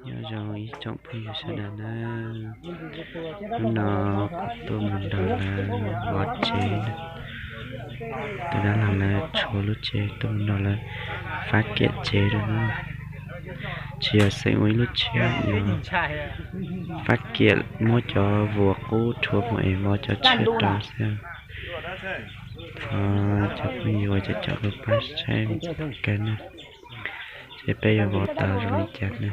Nyob zoo ib tsoom phooj ywg sawv daws na, hnub no kuv tuaj mus nrog lawv vov tsev na. Tus dab laug lawv tshuav lub tsev tuaj mus nrog lawv fab kiam tsev rau na. Tsis yog xeem ua ib lub tsev, yog fab kiam muab cov vuas qub rhuav mus es vov cov tshiab rau xwb. Thov cov phooj ywg uas cov caum kuv pab saib mus txog thaum kawg na, seb peb yuav vov tau zoo li cas na.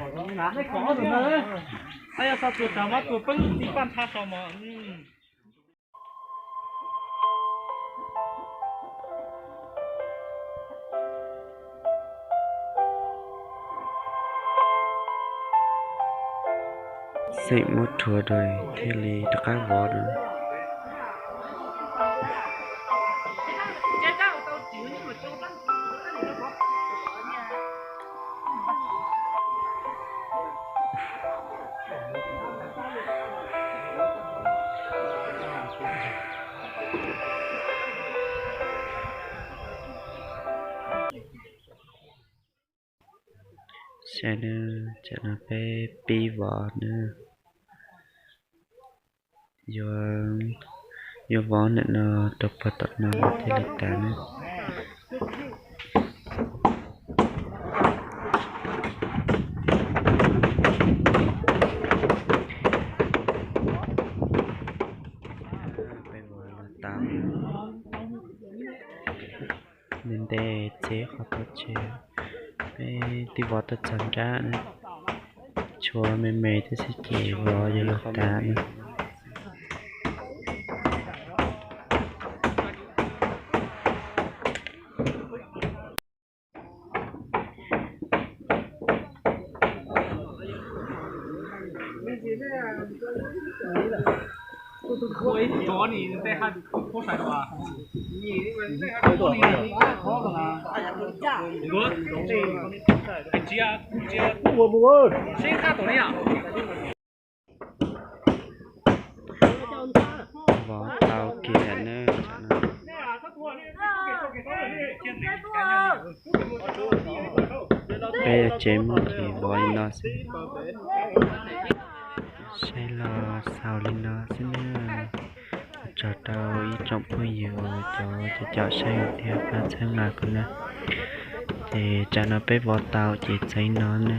Xeem muab rhuav rau thiaj li rov qab vov rau. Saib na, tsam no peb pib vov na. Yuav, yuav vov ntawm no rau puag tom no thiaj li tas na. Peb vov los tau. Ntev ntev txev qhov tau tsev, peb twb vov tau txog nrab na. Tshuav me me thiab xwb ces vov yuav luag tas na. Vov tau kiag na. Peb yuav tsev muaj ces vov li no xwb. Saib los xaus li no xwb na. Ua tsaug rau ib tsoom phooj ywg uas cov caum saib thiab pab txhawb nqa kuv na. Ces tsam no peb vov tau ces txeev no na.